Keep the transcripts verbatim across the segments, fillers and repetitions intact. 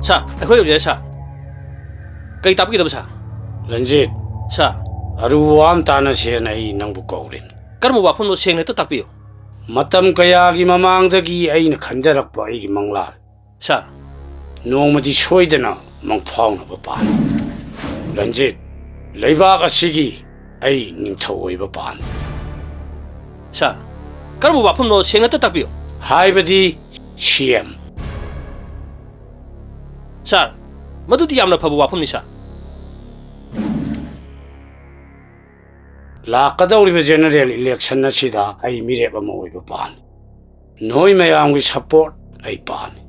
ꯁꯥꯔ, ꯑꯩꯈꯣꯏ ꯌꯧꯖꯔꯦ, ꯁꯥꯔ꯫ ꯀꯩ ꯇꯥꯛꯄꯤꯒꯗꯕ, ꯁꯥꯔ? ꯔꯟꯖꯤꯠ, ꯁꯥꯔ꯫ ꯑꯔꯨꯕ ꯋꯥ ꯑꯃ ꯇꯥꯟꯅꯁꯦꯅ ꯑꯩ ꯅꯪꯕꯨ ꯀꯧꯔꯤꯅꯤ꯫ ꯀꯔꯝꯕ ꯋꯥꯐꯝꯅꯣ, ꯁꯦꯡꯅ ꯍꯦꯛꯇ ꯇꯥꯛꯄꯤꯌꯨ꯫ ꯃꯇꯝ ꯀꯌꯥꯒꯤ ꯃꯃꯥꯡꯗꯒꯤ ꯑꯩꯅ ꯈꯟꯖꯔꯛꯄ ꯑꯩꯒꯤ ꯃꯪꯂꯥꯟ, ꯁꯥꯔ꯫ ꯅꯣꯡꯃꯗꯤ ꯁꯣꯏꯗꯅ ꯃꯪꯐꯥꯎꯅꯕ ꯄꯥꯝꯃꯤ꯫ ꯔꯟꯖꯤꯠ, ꯂꯩꯕꯥꯛ ꯑꯁꯤꯒꯤ ꯑꯩ ꯅꯤꯡꯊꯧ ꯑꯣꯏꯕ ꯄꯥꯝꯃꯤ꯫ ꯁꯥꯔ, ꯀꯔꯝꯕ ꯋꯥꯐꯝꯅꯣ, ꯁꯦꯡꯅ ꯍꯦꯛꯇ ꯇꯥꯛꯄꯤꯌꯨ꯫ ꯍꯥꯏꯕꯗꯤ ꯁꯤ ꯑꯦꯝ꯫ ꯁꯥꯔ, ꯃꯗꯨꯗꯤ ꯌꯥꯝꯅ ꯐꯕ ꯋꯥꯐꯝꯅꯤ, ꯁꯥꯔ꯫ ꯂꯥꯛꯀꯗꯧꯔꯤꯕ ꯖꯦꯅꯔꯦꯜ ꯏꯂꯦꯛꯁꯟ ꯑꯁꯤꯗ ꯑꯩ ꯃꯤꯔꯦꯞ ꯑꯃ ꯑꯣꯏꯕ ꯄꯥꯝꯃꯤ꯫ ꯅꯣꯏ ꯃꯌꯥꯝꯒꯤ ꯁꯄꯣꯔꯠ ꯑꯩ ꯄꯥꯝꯃꯤ꯫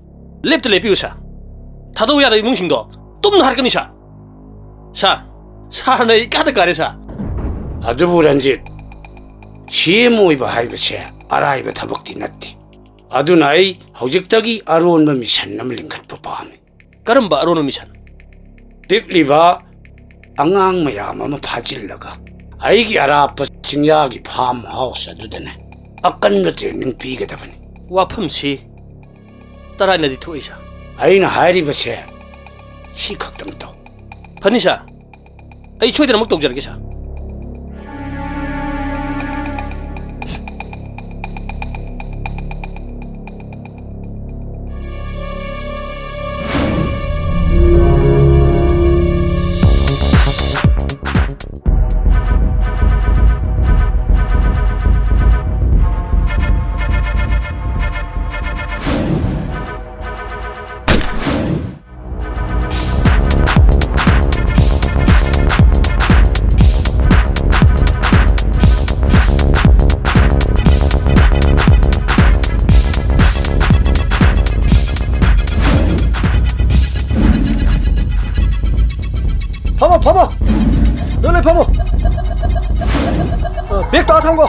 ꯂꯦꯞꯇ ꯂꯦꯞꯄꯤꯌꯨ, ꯁꯥꯔ꯫ ꯊꯥꯗꯧ ꯌꯥꯗꯕ ꯏꯃꯨꯡꯁꯤꯡꯗꯣ ꯇꯨꯝꯅ ꯍꯥꯠꯀꯅꯤ, ꯁꯥꯔ꯫ ꯁꯥꯔ, ꯁꯥꯔꯅ ꯑꯩ ꯏꯀꯥꯗ ꯀꯥꯔꯦ, ꯁꯥꯔ꯫ ꯑꯗꯨꯕꯨ ꯔꯟꯖꯤꯠ, ꯁꯤ ꯑꯦꯝ ꯑꯣꯏꯕ ꯍꯥꯏꯕꯁꯦ ꯑꯔꯥꯏꯕ ꯊꯕꯛꯇꯤ ꯅꯠꯇꯦ꯫ ꯑꯗꯨꯅ ꯑꯩ ꯍꯧꯖꯤꯛꯇꯒꯤ ꯑꯔꯣꯟꯕ ꯃꯤꯁꯟ ꯑꯃ ꯂꯤꯡꯈꯠꯄ ꯄꯥꯝꯃꯤ꯫ ꯀꯔꯝꯕ ꯑꯔꯣꯟꯕ ꯃꯤꯁꯟ? ꯄꯤꯛꯂꯤꯕ ꯑꯉꯥꯡ ꯃꯌꯥꯝ ꯑꯃ ꯐꯥꯖꯤꯜꯂꯒ ꯑꯩꯒꯤ ꯑꯔꯥꯞꯄ ꯆꯤꯡꯌꯥꯒꯤ ꯐꯥꯔꯝ ꯍꯥꯎꯁ ꯑꯗꯨꯗꯅꯦ ꯑꯀꯟꯕ ꯇ꯭ꯔꯦꯅꯤꯡ ꯄꯤꯒꯗꯕꯅꯤ꯫ ꯋꯥꯐꯝꯁꯤ ꯇꯔꯥꯏꯅꯗꯤ ꯊꯣꯛꯏ, ꯁꯥꯔ꯫ ꯑꯩꯅ ꯍꯥꯏꯔꯤꯕꯁꯦ ꯁꯤ ꯈꯛꯇꯪ ꯇꯧ꯫ ꯐꯅꯤ, ꯁꯥꯔ꯫ ꯑꯩ ꯁꯣꯏꯗꯅꯃꯛ ꯇꯧꯖꯔꯒꯦ, ꯁꯥꯔ꯫ ꯐꯝꯃꯣ, ꯐꯝꯃꯣ꯫ ꯅꯣꯏ ꯂꯣꯏ ꯐꯝꯃꯣ꯫ ꯑ, ꯕꯦꯒꯇꯣ ꯑꯥ ꯊꯝꯈꯣ꯫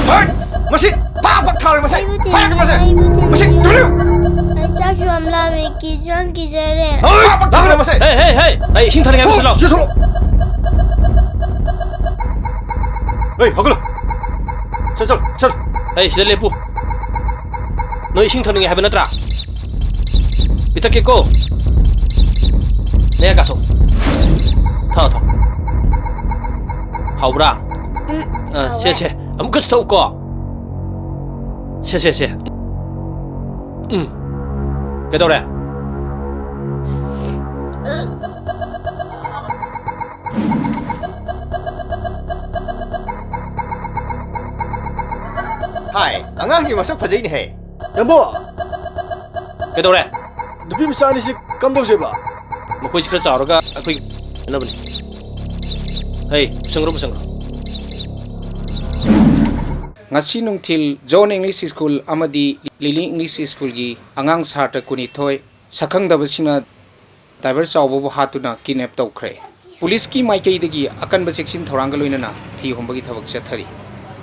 ꯍꯣꯏ! ꯃꯁꯤ ꯄꯥꯛ ꯄꯥꯛ ꯊꯥꯔꯣꯏ ꯃꯁꯤ꯫ ꯑꯩꯕꯨ ꯊꯦꯡꯉꯦ, ꯍꯥꯏꯔꯒꯦ ꯃꯁꯤ꯫ ꯑꯩꯕꯨ ꯃꯁꯤ ꯊꯦꯡꯉꯦ꯫ ꯇꯨꯃꯤꯟ ꯂꯩꯌꯨ꯫ ꯑꯩ ꯆꯥꯛꯁꯨ ꯌꯥꯝ ꯂꯥꯝꯃꯦ, ꯀꯤꯁꯨ ꯌꯥꯝ ꯀꯤꯖꯔꯦ꯫ ꯍꯣꯏ! ꯄꯥꯛ ꯄꯥꯛ ꯊꯥꯔꯣꯏ ꯃꯁꯤ꯫ ꯍꯦ, ꯍꯦ, ꯍꯦ! ꯑꯩ ꯏꯁꯤꯡ ꯊꯛꯅꯤꯡꯉꯥꯏ ꯑꯃ ꯁꯤꯜꯂꯣ꯫ ꯊꯣꯛꯂꯛꯑꯣ, ꯁꯤ ꯊꯣꯛꯂꯛꯑꯣ꯫ ꯍꯦ, ꯍꯧꯒꯠꯂꯣ꯫ ꯆꯠ, ꯆꯠ, ꯆꯠ꯫ ꯑꯩ ꯁꯤꯗ ꯂꯦꯞꯄꯨ꯫ ꯅꯣꯏ ꯏꯁꯤꯡ ꯊꯛꯅꯤꯡꯉꯦ ꯍꯥꯏꯕ ꯅꯠꯇ꯭ꯔꯥ? ꯊꯛꯀꯦꯀꯣ꯫ ꯅꯌꯥ ꯀꯥꯊꯣꯛ꯫ ꯊꯛꯑꯣ, ꯊꯛꯑꯣ꯫ ꯍꯥꯎꯕ꯭ꯔꯥ? ꯎꯝ, ꯑ, ꯍꯥꯎꯋꯦ꯫ ꯁꯦ, ꯁꯦ꯫ ꯑꯃꯨꯛꯀꯁꯨ ꯊꯛꯎꯀꯣ꯫ ꯁꯦ, ꯁꯦ, ꯁꯦ꯫ ꯎꯝ꯫ ꯀꯩꯗꯧꯔꯦ? ꯍꯥꯏ, ꯑꯉꯥꯡꯁꯤ ꯃꯁꯛ ꯐꯖꯩꯅꯦꯍꯦ꯫ ꯌꯥꯝꯕꯣ! ꯀꯩꯗꯧꯔꯦ? ꯅꯨꯄꯤ ꯃꯆꯥ ꯑꯅꯤꯁꯤ ꯀꯝꯗꯧꯁꯦꯕ? ꯃꯈꯣꯏꯁꯤ ꯈꯔ ꯆꯥꯎꯔꯒ ꯑꯩꯈꯣꯏ ꯅꯕꯅꯤ꯫ ꯍꯩ, ꯄꯨꯁꯟꯈ꯭ꯔꯣ, ꯄꯨꯁꯟꯈ꯭ꯔꯣ꯫ ꯉꯁꯤ ꯅꯨꯡꯊꯤꯜ ꯖꯣꯟ ꯏꯪꯂꯤꯁ ꯁ꯭ꯀꯨꯜ ꯑꯃꯗꯤ ꯂꯤꯂꯤ ꯏꯪꯂꯤꯁ ꯁ꯭ꯀꯨꯜꯒꯤ ꯑꯉꯥꯡ ꯁꯥꯇ꯭ꯔ ꯀꯨꯟꯅꯤꯊꯣꯏ ꯁꯛꯈꯪꯗꯕꯁꯤꯡꯅ ꯗ꯭ꯔꯥꯏꯚꯔ ꯆꯥꯎꯕꯕꯨ ꯍꯥꯠꯇꯨꯅ ꯀꯤꯗꯅꯦꯞ ꯇꯧꯈ꯭ꯔꯦ꯫ ꯄꯨꯂꯤꯁꯀꯤ ꯃꯥꯏꯀꯩꯗꯒꯤ ꯑꯀꯟꯕ ꯆꯦꯛꯁꯤꯟ ꯊꯧꯔꯥꯡꯒ ꯂꯣꯏꯅꯅ ꯊꯤ ꯍꯨꯝꯕꯒꯤ ꯊꯕꯛ ꯆꯠꯊꯔꯤ꯫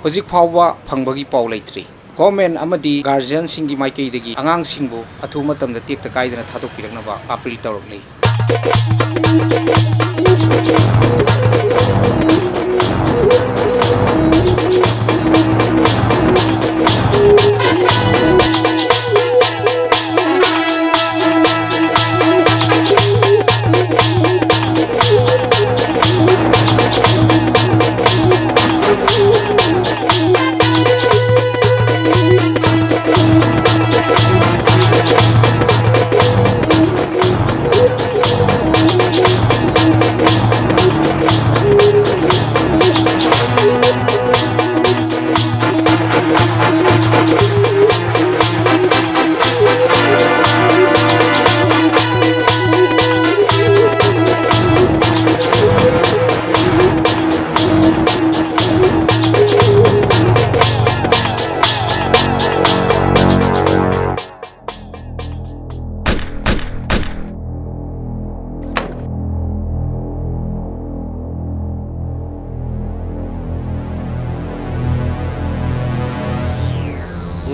ꯍꯧꯖꯤꯛ ꯐꯥꯎꯕ ꯐꯪꯕꯒꯤ ꯄꯥꯎ ꯂꯩꯇ꯭ꯔꯤ꯫ ꯒꯣꯔꯃꯦꯟ ꯑꯃꯗꯤ ꯒꯥꯔꯖꯤꯌꯥꯟꯁꯤꯡꯒꯤ ꯃꯥꯏꯀꯩꯗꯒꯤ ꯑꯉꯥꯡꯁꯤꯡꯕꯨ ꯑꯊꯨꯕ ꯃꯇꯝꯗ ꯇꯦꯛꯇ ꯀꯥꯏꯗꯅ ꯊꯥꯗꯣꯛꯄꯤꯔꯛꯅꯕ ꯑꯥꯄꯤꯜ ꯇꯧꯔꯛꯂꯤ꯫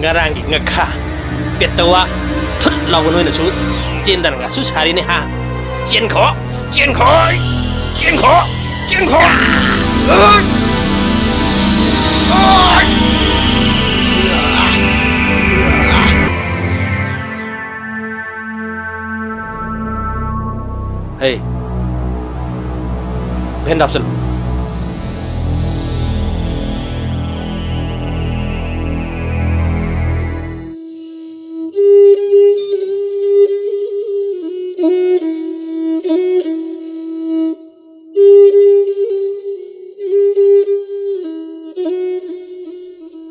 ꯉꯔꯥꯡꯒꯤ ꯉꯥꯈꯥ ꯄꯦꯠꯇꯋꯥ ꯊꯨꯠ ꯂꯥꯎꯕ ꯅꯣꯏꯅꯁꯨ ꯆꯦꯟꯗꯅꯒꯁꯨ ꯁꯥꯔꯤꯅꯦ ꯍꯥ? ꯆꯦꯟꯈꯣ! ꯆꯦꯟꯈꯣ! ꯆꯦꯟꯈꯣ! ꯆꯦꯟꯈꯣ! ꯍꯦ, ꯚꯦꯟꯗ ꯍꯥꯞꯆꯜꯂꯨ꯫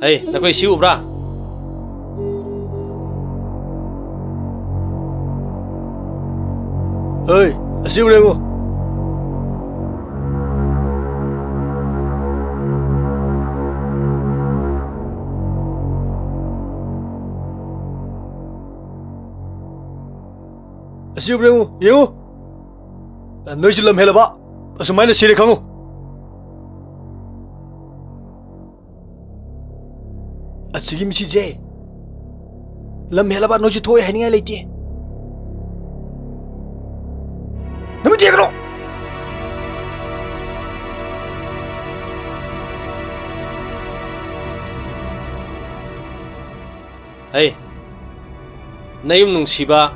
ꯍꯩ, ꯅꯈꯣꯏ ꯁꯤ ꯎꯕ꯭ꯔꯥ? ꯍꯩ, ꯑꯁꯤ ꯎꯔꯦ, ꯌꯦꯡꯉꯨ꯫ ꯑꯁꯤ ꯎꯕ꯭ꯔꯥ, ꯌꯦꯡꯉꯨ, ꯌꯦꯡꯉꯨ꯫ ꯅꯣꯏꯁꯨ ꯂꯝ ꯍꯦꯜꯂꯕ, ꯑꯁꯨꯃꯥꯏꯅ ꯁꯤꯔꯦ ꯈꯪꯉꯨ꯫ ꯑꯁꯤꯒꯤ ꯃꯤꯁꯤꯁꯦ ꯂꯝ ꯍꯦꯜꯂꯕ, ꯅꯣꯏꯁꯨ ꯊꯣꯛꯑꯦ ꯍꯥꯏꯅꯤꯡꯉꯥꯏ ꯂꯩꯇꯦ꯫ ꯅꯃꯤꯠ ꯌꯦꯡꯒꯅꯨ꯫ ꯍꯩ, ꯅꯌꯨꯝ ꯅꯨꯡꯁꯤꯕ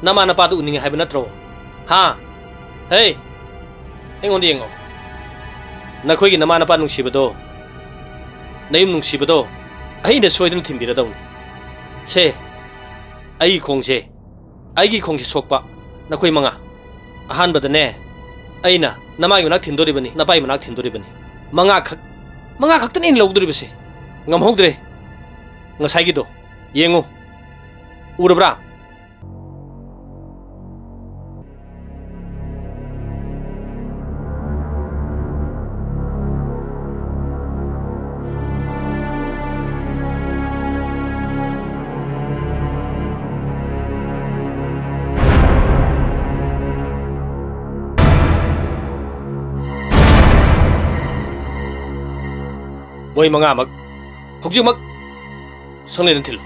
ꯅꯃꯥ ꯅꯄꯥꯗꯨ ꯎꯅꯤꯡꯉꯦ ꯍꯥꯏꯕ ꯅꯠꯇ꯭ꯔꯣ? ꯍꯥ? ꯍꯩ, ꯑꯩꯉꯣꯟꯗ ꯌꯦꯡꯉꯣ꯫ ꯅꯈꯣꯏꯒꯤ ꯅꯃꯥ ꯅꯄꯥ ꯅꯨꯡꯁꯤꯕꯗꯣ, ꯅꯌꯨꯝ ꯅꯨꯡꯁꯤꯕꯗꯣ ꯑꯩꯅ ꯁꯣꯏꯗꯅ ꯊꯤꯟꯕꯤꯔꯗꯧꯅꯤ꯫ ꯁꯦ, ꯑꯩꯒꯤ ꯈꯣꯡꯁꯦ, ꯑꯩꯒꯤ ꯈꯣꯡꯁꯦ ꯁꯣꯛꯄ ꯅꯈꯣꯏ ꯃꯉꯥ꯫ ꯑꯍꯥꯟꯕꯗꯅꯦ, ꯑꯩꯅ ꯅꯃꯥꯒꯤ ꯃꯅꯥꯛ ꯊꯤꯟꯗꯣꯔꯤꯕꯅꯤ, ꯅꯄꯥꯒꯤ ꯃꯅꯥꯛ ꯊꯤꯟꯗꯣꯔꯤꯕꯅꯤ꯫ ꯃꯉꯥ ꯈꯛ, ꯃꯉꯥ ꯈꯛꯇꯅꯤ ꯑꯩꯅ ꯂꯧꯗꯣꯔꯤꯕꯁꯦ꯫ ꯉꯝꯍꯧꯗ꯭ꯔꯦ꯫ ꯉꯁꯥꯏꯒꯤꯗꯣ ꯌꯦꯡꯉꯨ꯫ ꯎꯔꯕ꯭ꯔꯥ? ꯃꯣꯏ ꯃꯉꯥꯃꯛ ꯍꯧꯖꯤꯛꯃꯛ ꯁꯪꯂꯦꯟꯗ ꯊꯤꯜꯂꯨ꯫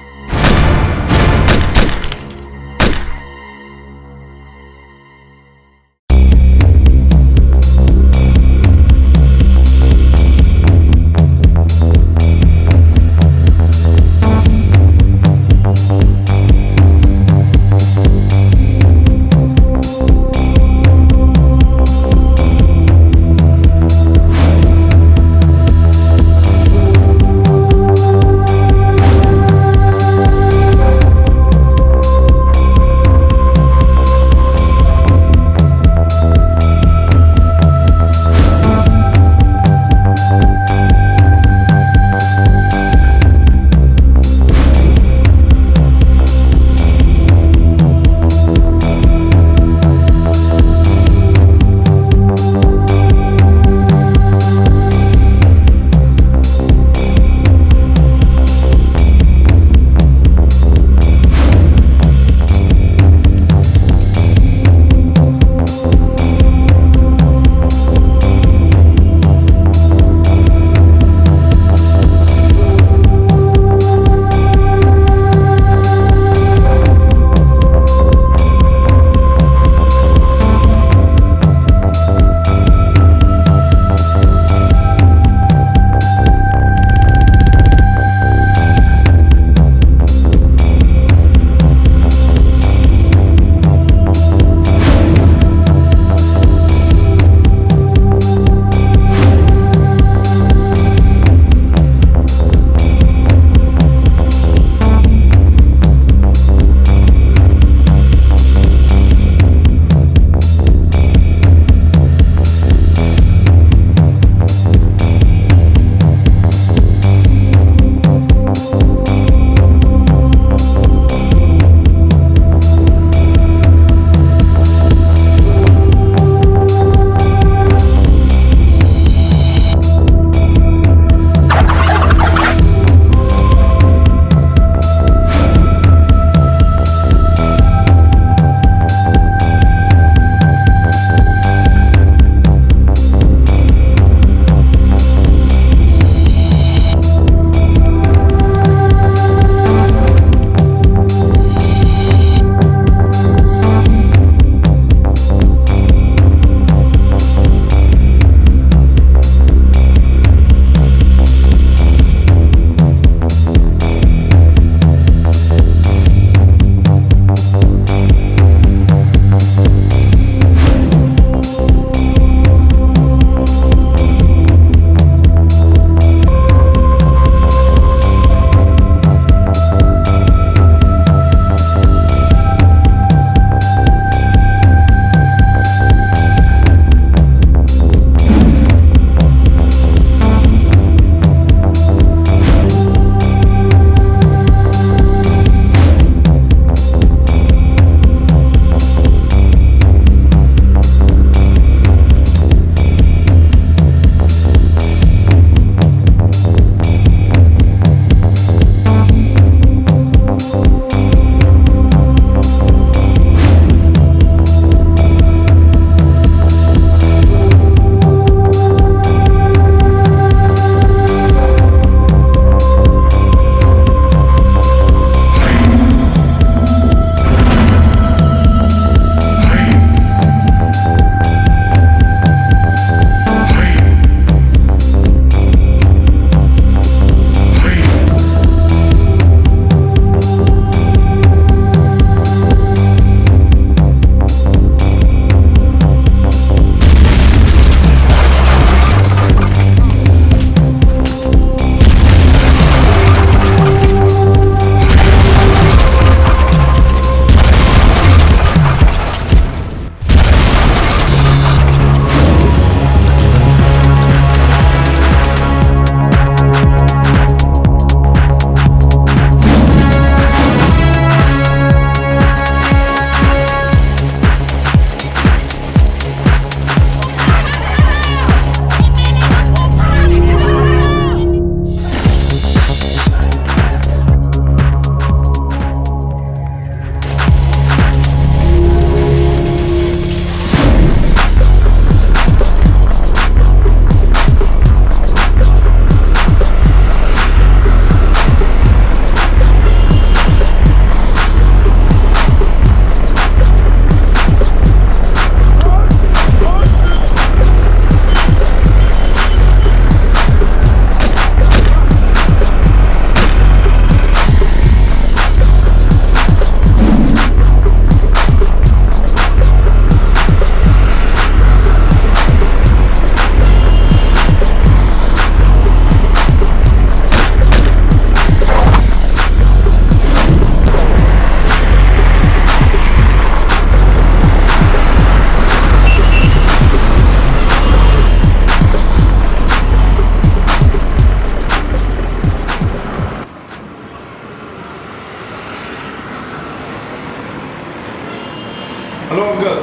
Hello, uncle.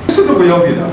ꯀꯩꯁꯨ ꯇꯧꯕ ꯌꯥꯎꯗꯦꯗ꯫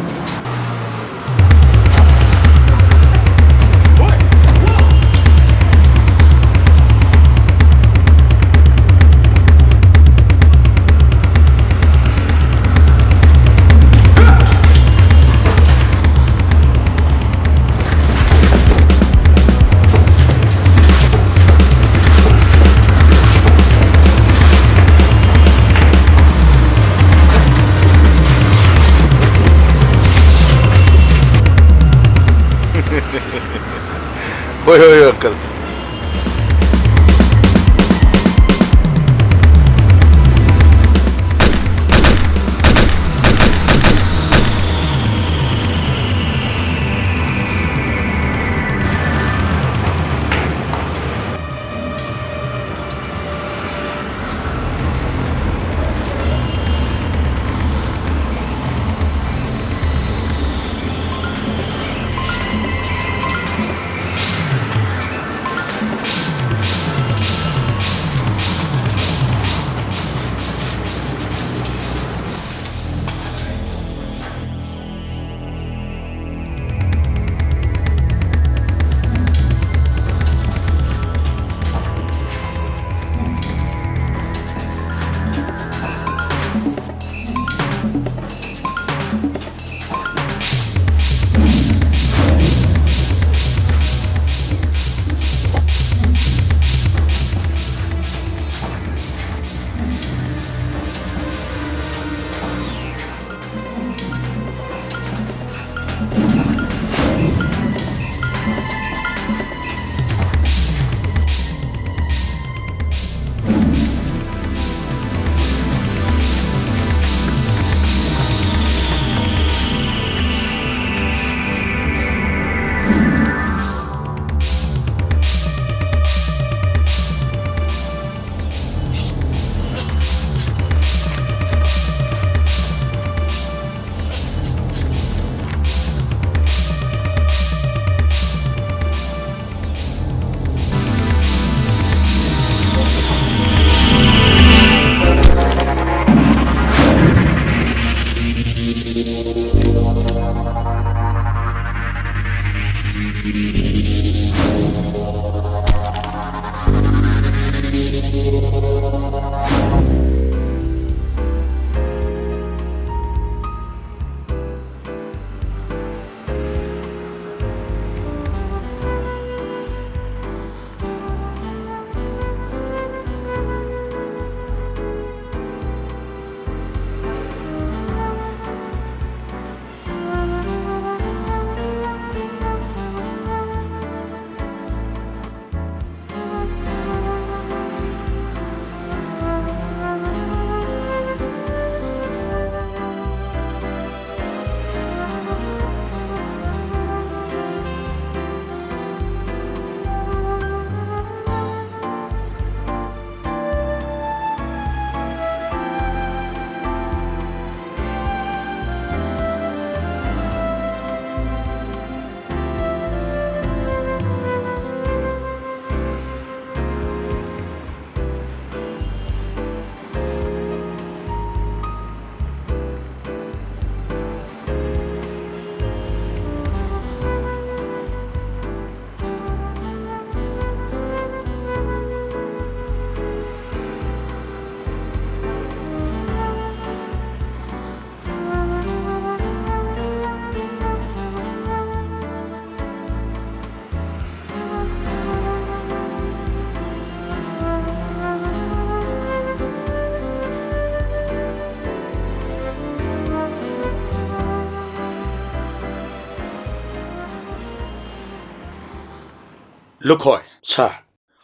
ꯂꯨꯈꯣꯏ, ꯁꯥꯔ꯫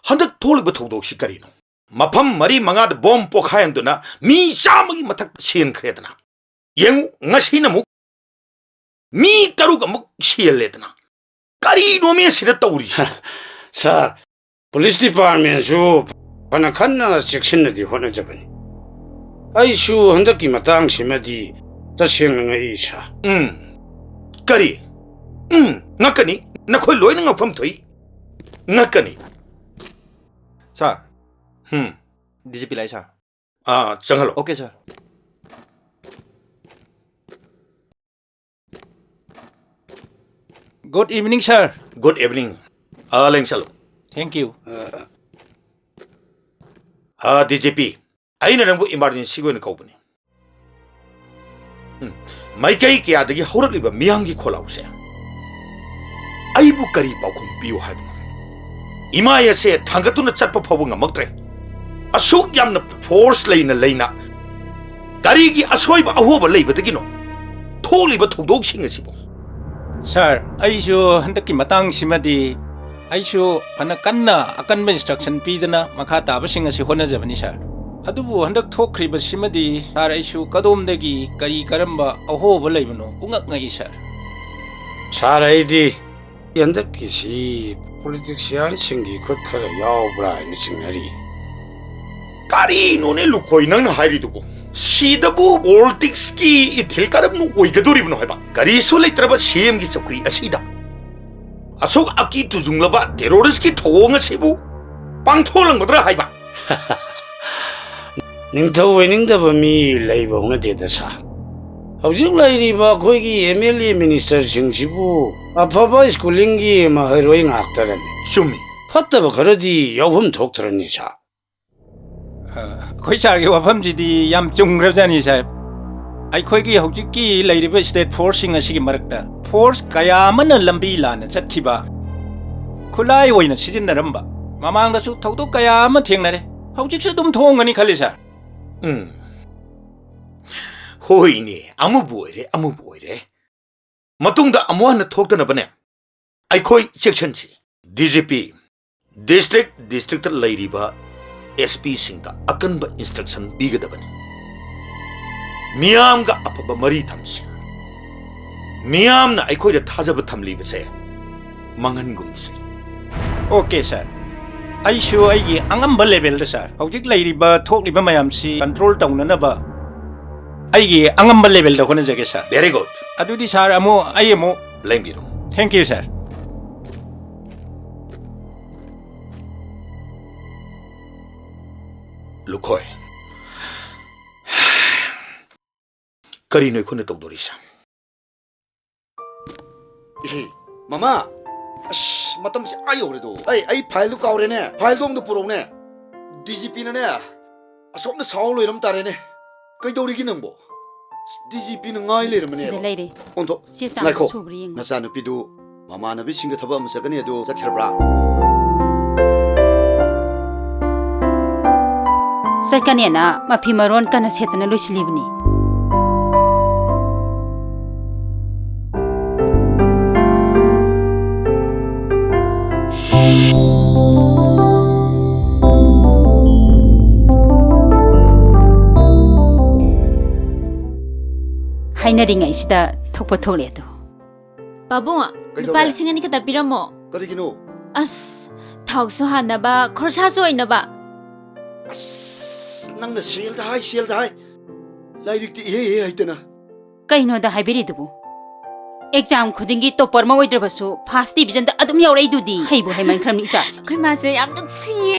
ꯍꯟꯗꯛ ꯊꯣꯛꯂꯤꯕ ꯊꯧꯗꯣꯛꯁꯤ ꯀꯔꯤꯅꯣ? ꯃꯐꯝ ꯃꯔꯤ ꯃꯉꯥꯗ ꯕꯣꯝ ꯄꯣꯈꯥꯏꯍꯟꯗꯨꯅ ꯃꯤ ꯆꯥꯝꯃꯒꯤ ꯃꯊꯛ ꯁꯤꯍꯟꯈ꯭ꯔꯦꯗꯅ꯫ ꯌꯦꯡꯉꯨ, ꯉꯁꯤꯅ ꯑꯃꯨꯛ ꯃꯤ ꯇꯔꯨꯛ ꯑꯃꯨꯛ ꯁꯤꯍꯜꯂꯦꯗꯅ꯫ ꯀꯔꯤꯅꯣꯃꯤ ꯑꯁꯤꯗ ꯇꯧꯔꯤꯁꯤ? ꯁꯥꯔ, ꯄꯨꯂꯤꯁ ꯗꯤꯄꯥꯔꯠꯃꯦꯟꯁꯨ ꯐꯅ ꯀꯟꯅ ꯆꯦꯛꯁꯤꯟꯅꯗꯤ ꯍꯣꯠꯅꯖꯕꯅꯤ꯫ ꯑꯩꯁꯨ ꯍꯟꯗꯛꯀꯤ ꯃꯇꯥꯡꯁꯤꯃꯗꯤ ꯇꯁꯦꯡꯅ ꯉꯛꯏ, ꯁꯥꯔ꯫ ꯎꯝ꯫ ꯀꯔꯤ? ꯎꯝ, ꯉꯛꯀꯅꯤ꯫ ꯅꯈꯣꯏ ꯂꯣꯏꯅ ꯉꯛꯐꯝ ꯊꯣꯛꯏ꯫ ꯉꯛꯀꯅꯤ꯫ ꯁꯥꯔ꯫ ꯎꯝ꯫ ꯗꯤ ꯖꯤ ꯄꯤ ꯂꯥꯛꯑꯦ, ꯁꯥꯔ꯫ ꯑꯥ, ꯆꯪꯍꯜꯂꯣ꯫ Okay, sir. Good evening, sir. Good evening. ꯑꯥ, ꯂꯦꯡꯁꯜꯂꯨ꯫ Thank you. ꯑꯥ, ꯗꯤ ꯖꯤ ꯄꯤ, ꯑꯩꯅ ꯅꯪꯕꯨ ꯏꯃꯥꯔꯖꯦꯟꯁꯤꯒꯤ ꯑꯣꯏꯅ ꯀꯧꯕꯅꯤ꯫ ꯎꯝ, ꯃꯥꯏꯀꯩ ꯀꯌꯥꯗꯒꯤ ꯍꯧꯔꯛꯂꯤꯕ ꯃꯤꯌꯥꯝꯒꯤ ꯈꯣꯜꯂꯥꯎꯁꯦ ꯑꯩꯕꯨ ꯀꯔꯤ ꯄꯥꯎꯈꯨꯝ ꯄꯤꯌꯨ ꯍꯥꯏꯕꯅꯣ? ꯏꯃꯥꯏ ꯑꯁꯦ ꯊꯥꯡꯒꯠꯇꯨꯅ ꯆꯠꯄ ꯐꯥꯎꯕ ꯉꯝꯃꯛꯇ꯭ꯔꯦ꯫ ꯑꯁꯨꯛ ꯌꯥꯝꯅ ꯐꯣꯔꯁ ꯂꯩꯅ ꯂꯩꯅ ꯀꯔꯤꯒꯤ ꯑꯁꯣꯏꯕ ꯑꯍꯣꯕ ꯂꯩꯕꯗꯒꯤꯅꯣ ꯊꯣꯛꯂꯤꯕ ꯊꯧꯗꯣꯛꯁꯤꯡ ꯑꯁꯤꯕꯨ? ꯁꯥꯔ, ꯑꯩꯁꯨ ꯍꯟꯗꯛꯀꯤ ꯃꯇꯥꯡꯁꯤꯃꯗꯤ ꯑꯩꯁꯨ ꯐꯅ ꯀꯟꯅ ꯑꯀꯟꯕ ꯏꯟꯁꯇ꯭ꯔꯛꯁꯟ ꯄꯤꯗꯅ ꯃꯈꯥ ꯇꯥꯕꯁꯤꯡ ꯑꯁꯤ ꯍꯣꯠꯅꯖꯕꯅꯤ, ꯁꯥꯔ꯫ ꯑꯗꯨꯕꯨ ꯍꯟꯗꯛ ꯊꯣꯛꯈ꯭ꯔꯤꯕꯁꯤꯃꯗꯤ, ꯁꯥꯔ, ꯑꯩꯁꯨ ꯀꯗꯣꯝꯗꯒꯤ ꯀꯔꯤ ꯀꯔꯝꯕ ꯑꯍꯣꯕ ꯂꯩꯕꯅꯣ ꯄꯨꯡꯉꯛ ꯉꯛꯏ, ꯁꯥꯔ꯫ ꯁꯥꯔ, ꯑꯩꯗꯤ ꯍꯟꯗꯛꯀꯤꯁꯤ ꯄꯣꯂꯤꯇꯤꯛꯁꯤꯌꯥꯟꯁꯤꯡꯒꯤ ꯈꯨꯠ ꯈꯔ ꯌꯥꯎꯕ꯭ꯔꯥ ꯍꯥꯏꯅ ꯆꯤꯡꯅꯔꯤ꯫ ꯀꯔꯤꯅꯣꯅꯦ ꯂꯨꯈꯣꯏ ꯅꯪꯅ ꯍꯥꯏꯔꯤꯗꯨꯕꯨ? ꯁꯤꯗꯕꯨ ꯄꯣꯂꯤꯇꯤꯛꯁꯀꯤ ꯏꯊꯤꯜ ꯀꯔꯝꯅ ꯑꯣꯏꯒꯗꯧꯔꯤꯕꯅꯣ ꯍꯥꯏꯕ? ꯀꯔꯤꯁꯨ ꯂꯩꯇ꯭ꯔꯕ ꯁꯤ ꯑꯦꯝꯒꯤ ꯆꯧꯀ꯭ꯔꯤ ꯑꯁꯤꯗ ꯑꯁꯨꯛ ꯑꯀꯤ ꯇꯨꯖꯨꯡꯂꯕ ꯇꯦꯔꯣꯔꯤꯁꯀꯤ ꯊꯧꯑꯣꯡ ꯑꯁꯤꯕꯨ ꯄꯥꯡꯊꯣꯛꯂꯝꯒꯗ꯭ꯔꯥ ꯍꯥꯏꯕ? ꯅꯤꯡꯊꯧ ꯑꯣꯏꯅꯤꯡꯗꯕ ꯃꯤ ꯂꯩꯕ ꯍꯧꯅꯗꯦꯗ, ꯁꯥꯔ꯫ ꯍꯧꯖꯤꯛ ꯂꯩꯔꯤꯕ ꯑꯩꯈꯣꯏꯒꯤ ꯑꯦꯝ ꯑꯦꯜ ꯑꯦ ꯃꯤꯅꯤꯁꯇꯔꯁꯤꯡꯁꯤꯕꯨ ꯑꯐꯕ ꯁ꯭ꯀꯨꯂꯤꯡꯒꯤ ꯃꯍꯩꯔꯣꯏ ꯉꯥꯛꯇꯔꯅꯤ꯫ ꯆꯨꯝꯃꯤ꯫ ꯐꯠꯇꯕ ꯈꯔꯗꯤ ꯌꯥꯎꯐꯝ ꯊꯣꯛꯇ꯭ꯔꯅꯤ, ꯁꯥꯔ꯫ ꯑ, ꯑꯩꯈꯣꯏ ꯁꯥꯔꯒꯤ ꯋꯥꯐꯝꯁꯤꯗꯤ ꯌꯥꯝ ꯆꯨꯝꯈ꯭ꯔꯕꯖꯥꯠꯅꯤ, ꯁꯥꯔ꯫ ꯑꯩꯈꯣꯏꯒꯤ ꯍꯧꯖꯤꯛꯀꯤ ꯂꯩꯔꯤꯕ ꯁ꯭ꯇꯦꯠ ꯐꯣꯔꯁꯁꯤꯡ ꯑꯁꯤꯒꯤ ꯃꯔꯛꯇ ꯐꯣꯔꯁ ꯀꯌꯥ ꯑꯃꯅ ꯂꯝꯕꯤ ꯂꯥꯟꯅ ꯆꯠꯈꯤꯕ, ꯈꯨꯠꯂꯥꯏ ꯑꯣꯏꯅ ꯁꯤꯖꯤꯟꯅꯔꯝꯕ, ꯃꯃꯥꯡꯗꯁꯨ ꯊꯧꯗꯣꯛ ꯀꯌꯥ ꯑꯃ ꯊꯦꯡꯅꯔꯦ꯫ ꯍꯧꯖꯤꯛꯁꯨ ꯑꯗꯨꯝ ꯊꯣꯛꯑꯝꯒꯅꯤ ꯈꯜꯂꯤ, ꯁꯥꯔ꯫ ꯎꯝ꯫ ꯍꯣꯏꯅꯦ, ꯑꯃꯕꯨ ꯑꯣꯏꯔꯦ, ꯑꯃꯕꯨ ꯑꯣꯏꯔꯦ꯫ ꯃꯇꯨꯡꯗ ꯑꯃꯨꯛ ꯍꯟꯅ ꯊꯣꯛꯇꯅꯕꯅꯦ ꯑꯩꯈꯣꯏ ꯆꯦꯛꯁꯤꯟꯁꯤ꯫ ꯗꯤ ꯖꯤ ꯄꯤ, ꯗꯤꯁꯇ꯭ꯔꯤꯛ ꯗꯤꯁꯇ꯭ꯔꯤꯛꯇ ꯂꯩꯔꯤꯕ ꯑꯦꯁ ꯄꯤꯁꯤꯡꯗ ꯑꯀꯟꯕ ꯏꯟꯁꯇ꯭ꯔꯛꯁꯟ ꯄꯤꯒꯗꯕꯅꯤ꯫ ꯃꯤꯌꯥꯝꯒ ꯑꯐꯕ ꯃꯔꯤ ꯊꯝꯁꯤ꯫ ꯃꯤꯌꯥꯝꯅ ꯑꯩꯈꯣꯏꯗ ꯊꯥꯖꯕ ꯊꯝꯂꯤꯕꯁꯦ ꯃꯥꯡꯍꯟꯒꯨꯝꯁꯤ꯫ ꯑꯣꯀꯦ ꯁꯥꯔ, ꯑꯩꯁꯨ ꯑꯩꯒꯤ ꯑꯉꯝꯕ ꯂꯦꯚꯦꯜꯗ ꯁꯥꯔ, ꯍꯧꯖꯤꯛ ꯂꯩꯔꯤꯕ ꯊꯣꯛꯂꯤꯕ ꯃꯌꯥꯝꯁꯤ ꯀꯟꯇ꯭ꯔꯣꯜ ꯇꯧꯅꯅꯕ ꯑꯩꯒꯤ ꯑꯉꯝꯕ ꯂꯦꯚꯦꯜꯗ ꯍꯣꯠꯅꯖꯒꯦ ꯁꯥꯔ꯫ Very good. ꯑꯗꯨꯗꯤ ꯁꯥꯔ ꯑꯃꯨꯛ ꯑꯩ ꯑꯃꯨꯛ ꯂꯦꯡꯕꯤꯔꯣ꯫ ꯊꯦꯡꯛ ꯌꯨ ꯁꯥꯔ꯫ ꯂꯨꯈꯣꯏ, ꯀꯔꯤꯅꯣ ꯑꯩꯈꯣꯏꯅ ꯇꯧꯗꯣꯔꯤꯁꯦ? ꯏꯍꯦ, ꯃꯃꯥ, ꯑꯁ, ꯃꯇꯝꯁꯦ ꯑꯥ ꯌꯧꯔꯦꯗꯣ꯫ ꯑꯩ, ꯑꯩ ꯐꯥꯏꯜꯗꯣ ꯀꯥꯎꯔꯦꯅꯦ꯫ ꯐꯥꯏꯜꯗꯣ ꯑꯝꯇ ꯄꯨꯔꯛꯎꯅꯦ꯫ ꯗꯤ ꯖꯤ ꯄꯤꯅꯅꯦ ꯑꯁꯣꯝꯗ ꯁꯥꯎ ꯂꯣꯏꯔꯝ ꯇꯥꯔꯦꯅꯦ꯫ ꯀꯩꯗꯧꯔꯤꯒꯦ ꯅꯪꯕꯣ? ꯗꯤ ꯖꯤ ꯄꯤꯅ ꯉꯥꯏ ꯂꯩꯔꯝꯕꯅꯦꯕ꯫ ꯁꯤꯗ ꯂꯩꯔꯦ꯫ ꯑꯣꯟꯊꯣꯛ-, ꯆꯦ ꯆꯥꯡꯗꯣ ꯉꯥꯏꯈꯣ꯫ ꯁꯨꯕ꯭ꯔꯥ ꯌꯦꯡꯉꯨ꯫ ꯅꯆꯥꯅꯨꯄꯤꯗꯨ ꯃꯃꯥꯟꯅꯕꯤꯁꯤꯡꯒ ꯊꯕꯛ ꯑꯃ ꯆꯠꯀꯅꯤ ꯑꯗꯨ ꯆꯠꯈ꯭ꯔꯕ꯭ꯔꯥ? ꯆꯠꯀꯅꯦꯅ ꯃꯐꯤ ꯃꯔꯣꯟ ꯀꯟꯅ ꯁꯦꯠꯇꯅ ꯂꯣꯏꯁꯤꯜꯂꯤꯕꯅꯤ꯫ ꯍꯥꯏꯅꯔꯤꯉꯩꯁꯤꯗ ꯊꯣꯛꯄ ꯊꯣꯛꯂꯦ ꯑꯗꯣ꯫ ꯄꯥꯕꯨꯡ, ꯀꯩꯗꯧꯔꯦ? ꯂꯨꯄꯥ ꯂꯤꯁꯤꯡ ꯑꯅꯤ ꯈꯛꯇ ꯄꯤꯔꯝꯃꯣ꯫ ꯀꯔꯤꯒꯤꯅꯣ? ꯑꯁ, ꯊꯥꯎꯁꯨ ꯍꯥꯟꯅꯕ, ꯈꯣꯔꯁꯥꯁꯨ ꯑꯣꯏꯅꯕ꯫ ꯑꯁ, ꯅꯪꯅ ꯁꯦꯜꯗ ꯍꯥꯏ, ꯁꯦꯜꯗ ꯍꯥꯏ꯫ ꯂꯥꯏꯔꯤꯛꯇꯤ ꯏꯍꯩ ꯍꯩ ꯍꯩꯇꯅ꯫ ꯀꯩꯅꯣꯗ ꯍꯥꯏꯕꯤꯔꯤꯗꯨꯕꯨ? ꯑꯦꯛꯖꯥꯝ ꯈꯨꯗꯤꯡꯒꯤ ꯇꯣꯞꯄꯔ ꯑꯃ ꯑꯣꯏꯗ꯭ꯔꯕꯁꯨ ꯐꯥꯔꯁ ꯗꯤꯚꯤꯖꯟꯗ ꯑꯗꯨꯝ ꯌꯥꯎꯔꯛꯏꯗꯨꯗꯤ꯫ ꯍꯩꯕꯨ ꯍꯩꯃꯟꯈ꯭ꯔꯕꯅꯤ ꯏꯆꯥꯁꯤꯗꯤ꯫ ꯑꯩꯈꯣꯏ ꯃꯥꯁꯦ ꯌꯥꯝ ꯅꯨꯡꯁꯤꯌꯦ꯫